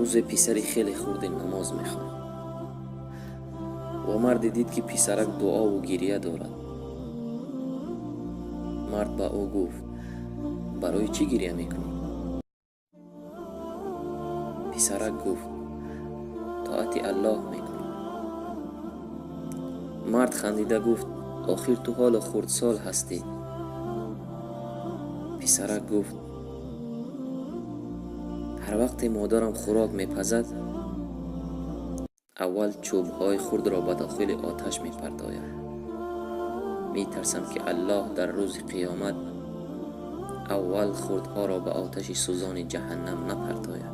Рӯзе писари хеле хурде намоз мехонд ва марде дид, ки писарак дуову гиря дорад. Мард ба ӯ гуфт: «Барои чӣ гиря мекунӣ?» Писарак гуфт: «Тоати Аллоҳ мекунам». Мард хандида гуфт: «Охир ту ҳоло хурдсол ҳастӣ». Писарак гуфт: «Ҳар вақте модарам хӯрок мепазад, аввал чӯбҳои хурдро ба дохили оташ мепартояд. Метарсам, ки Аллоҳ дар рӯзи қиёмат аввал хурдҳоро ба оташи сӯзони ҷаҳаннам напартояд».